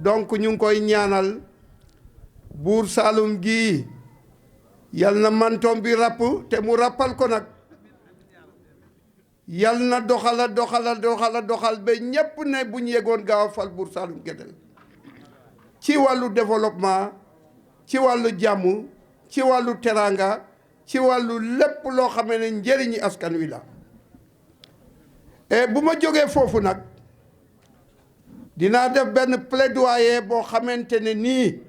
donc ñu ngi koy ñaanal buur Saalum gi yal na mantoom bi ràpp te mu ràppal ko nag yal na doxal ba ñépp ne bu ñu yegoon gaaw a fal buur Saalum Gédel ci wàllu développement ci wàllu jàmm ci wàllu teraanga ci wàllu lépp loo xamee ne njëriñi askan wi la et bu ma jógee foofu nag dinaa def benn plaidoyer boo xamante ne nii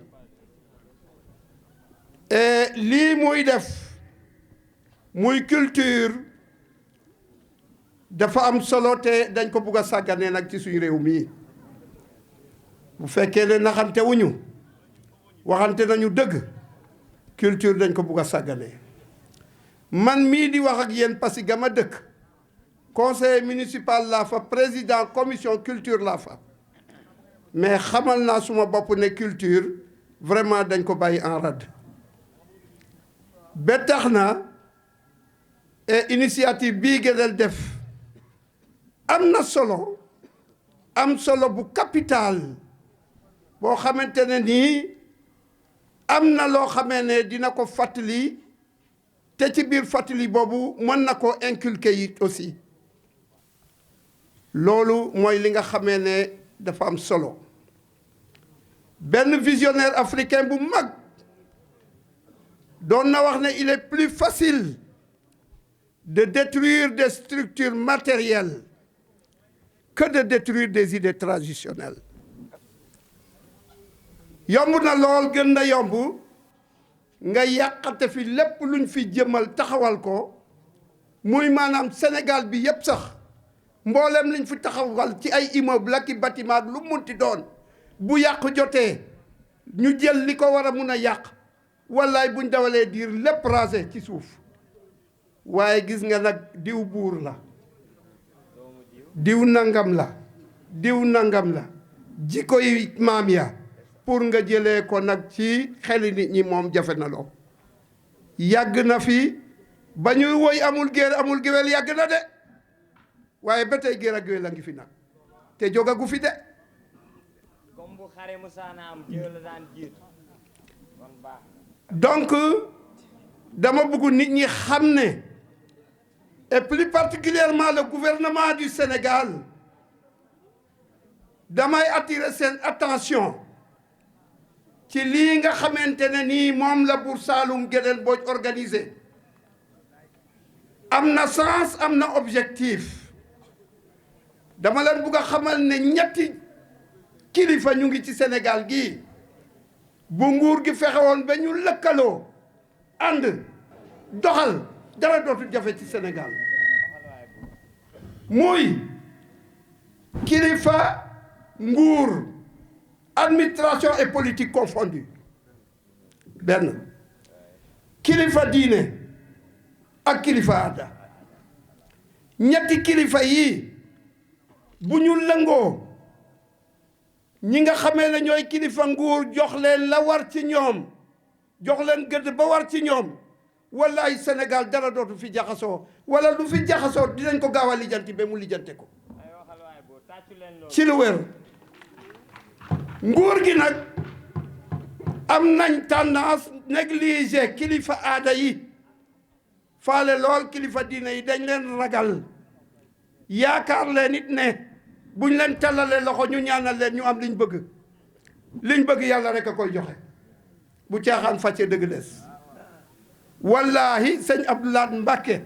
lii muy def muy culture dafa am solo te dañ ko bugg a sàgganee nag ci suñu réew mii bu fekkee ne naxante wuñu waxante nañu dëgg culture dañ ko bugg a sàgganee man mii di wax ak yéen parce que gama dëkk conseiller municipal laa fa président commission culture laa fa mais xamal naa suma bopp ne culture vraiment dañ ko bàyyi en rade ba tax na initiative bii Gédel def am na solo am solo bu capital boo xamante ne nii am na loo xamee ne dina ko fàttali te ci biir fàttali boobu mën na ko inculquer it aussi loolu mooy li nga xamee ne dafa am solo benn visionnaire africain bu mag doon na wax ne il est plus facile de détruire des structures matérielles que de détruire des idées traditionnelles yomb na lool gën na yomb nga yàqate fi lépp luñ fi jëmal taxawal ko muy maanaam Sénégal bi yépp sax mboolem liñ fi taxawal ci ay immeuble ak i bâtiment ak lu munti doon bu yàq jotee ñu jël li ko war a mun a yàq wallaay buñ dawalee diir lépp rasé ci suuf waaye gis nga nag diw buur la diw nangam la diw nangam la jikko yi maam ya pour nga jëlee ko nag ci xeli nit ñi moom jafe na loo yàgg na fi ba ñuy woy amul géer amul géwél yàgg na de waaye ba tey géer ak géwél a ngi fi nag te jógagu fi de donc dama bëgg nit ñi xam ne et plus particulièrement le gouvernement du Sénégal damay attirer seen attention ci lii nga xamante ne nii moom la Buur Saalum Gédel Mbodj organisé am na sens am na objectif dama leen bugg a xamal ne ñetti kilifa ñu ngi ci Sénégal gii bu nguur gi fexewoon ba ñu lëkkaloo ànd doxal dara dootu jafe ci Sénégal muy kilifa nguur administration et politique confondue benn kilifa diine ak kilifa aada ñetti kilifa yi bu ñu lëngoo ñi nga xamee ne ñooy kilifa nguur jox leen la war ci ñoom jox leen gëdd ba war ci ñoom wallaay Sénégal dara dootu fi jaxasoo wala lu fi jaxasoo dinañ ko gaaw a lijjanti ba mu lijjante ko ci lu wér nguur gi nag am nañ tendance négliger kilifa aada yi faale lool kilifa diine yi dañ leen ragal yaakaar leen it ne buñ leen tallalee loxo ñu ñaanal leen ñu am liñ bëgg yàlla rek a koy joxe bu caaxaan fàcce dëgg des wallahi sëñ Abdoulaat Mbàkke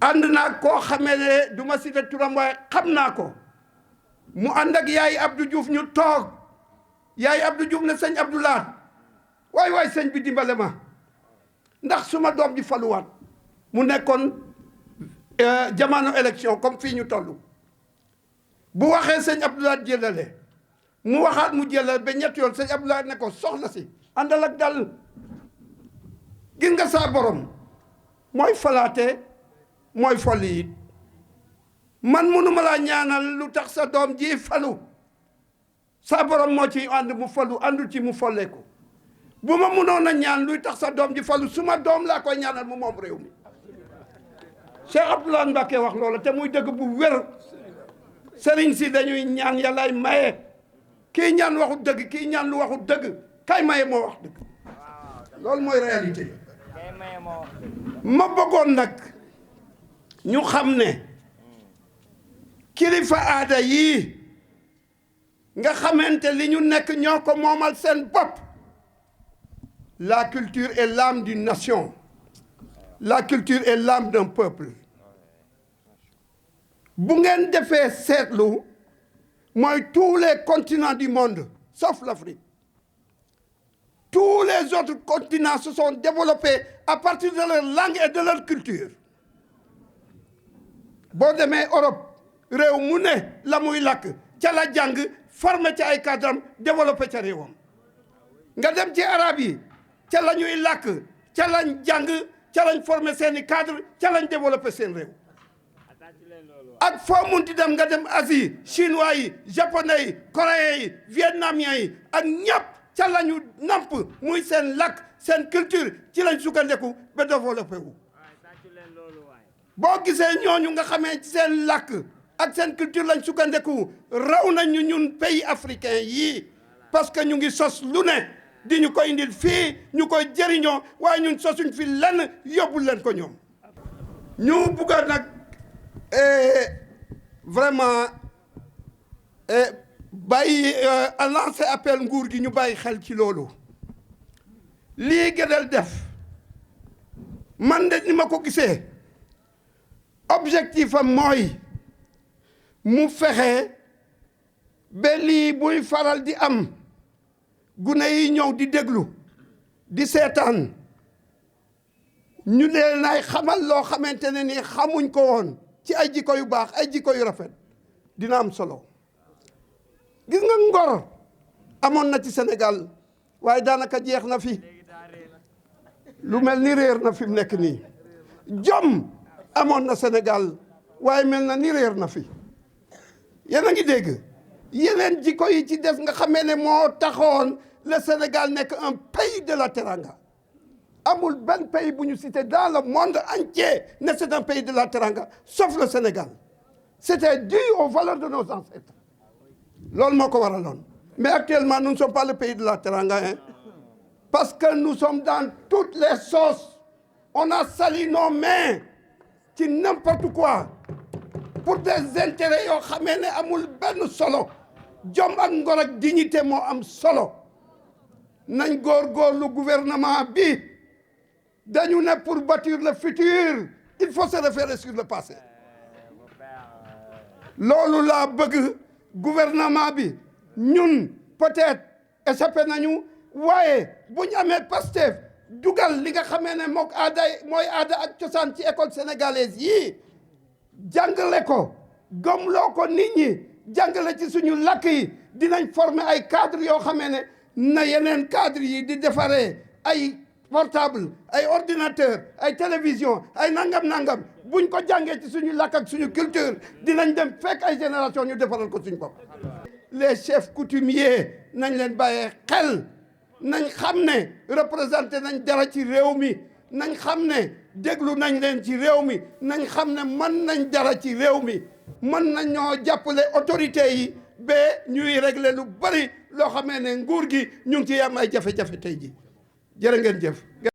ànd naa koo xamee ne du ma cité turam waaye xam naa ko mu ànd ak yaay Abdou Diouf ñu toog yaay Abdou Diouf ne sëñ Abdoulaat waay sëñ bi dimbale ma ndax suma doom ji faluwaat mu nekkoon jamono élection comme fii ñu toll bu waxee sëñ Abdoulaat jëlale mu waxaat mu jëlal ba ñetti yoon sëñ Abdoulaat ne ko soxna si àndal ak dal gis nga saa borom mooy falaate mooy folli it man mënuma laa ñaanal lu tax sa doom ji falu saa borom moo ci ànd mu falu àndul ci mu folleeku bu ma mënoon a ñaan luy tax sa doom ji falu suma doom laa koy ñaanal mu moom réew mi Cheikh Abdoulaye Mbacke wax loola te muy dëgg bu wér sëriñ si dañuy ñaan yàllaay maye kii ñaan waxut dëgg kii ñaan lu waxut dëgg kay maye moo wax dëgg loolu mooy réalité ma bëggoon nag ñu xam ne kilifa aada yii nga xamante li ñu nekk ñoo ko moomal seen bopp la culture est l'âme d'une nation la culture est l'âme d'un peuple bu ngeen defee seetlu mooy tous les continents du monde sauf l'Afrique tous les autres continents se sont développés à partir de leur langue et de leur culture boo demee Europe réew mu ne la muy làkk ca la jàng formé ca ay cadram développé ca réewam nga dem ci arab yi ca la ñuy làkk ca lañ jàng ca lañ formé seeni cadre ca lañ développé seen réew ak foo munti dem nga dem Asie chinois yi japonais yi coréens yi vietnamiens yi ak ñëpp ca la ñu namp muy seen làkk seen culture ci lañ sukkandeku ba développé wu boo gisee ñooñu nga xamee ci seen làkk ak seen culture lañ sukkandeku raw nañu ñun pays africain yii parce que ñu ngi sos lu ne di ñu koy indil fii ñu koy jëriñoo waaye ñun sosuñ fi lenn yóbbul leen ko ñoom ñu bugga nag vraiment bàyyi a lancé appel nguur gi ñu bàyyi xel ci loolu lii Guédel def man de ni ma ko gisee objectif am mooy mu fexe ba lii buy faral di am gune yi ñëw di déglu di seetaan ñu leen ay xamal loo xamante ne ni xamuñ ko woon ci ay jikko yu baax ay jikko yu rafet dina am solo gis nga ngor amoon na ci Sénégal waaye daanaka jeex na fi lu mel ni réer na fi mu nekk nii jom amoon na Sénégal waaye mel na ni réer na fi yéen a ngi dégg yeneen jikko yi ci des nga xamee ne moo taxoon le Sénégal nekk un pays de la teranga amul benn pays bu ñu cité dans le monde entier ne c'est un pays de la teranga sauf le Sénégal c'était dû aux valeurs de nos ancêtres loolu moo ko waraloon mais actuellement nous ne sommes pas le pays de la teranga hein parce que nous sommes dans toutes les sauces on a sali nos mains ci n'importe quoi pour des intérêts yoo xamee ne amul benn solo jom ak ngor ak dignité moo am solo nañ góorgóorlu gouvernement bi dañu ne pour bâtir le futur il faut se référer sur le passé loolu laa bëgg gouvernement bi ñun peut-être échappé nañu waaye bu ñu amee Pastef dugal li nga xamee ne mook aada mooy aada ak cosaan ci école sénégalaise yii jàngale ko gëmloo ko nit ñi jàngale ci suñu làkk yi dinañ former ay cadre yoo xamee ne na yeneen cadre yi di defaree ay portable ay ordinateur ay télévision ay nangam buñ ko jàngee ci suñu làkk ak suñu culture dinañ dem fekk ay génération ñu defaral ko suñu bopp les chefs coutumiers nañ leen bàyyee xel nañ xam ne représenté nañ dara ci réew mi nañ xam ne déglu nañ leen ci réew mi nañ xam ne mën nañ dara ci réew mi mën nañ ñoo jàppale autorité yi ba ñuy régler lu bari loo xamee ne nguur gi ñu ngi ciy am ay jafe-jafe tey ji jërë ngeen jëf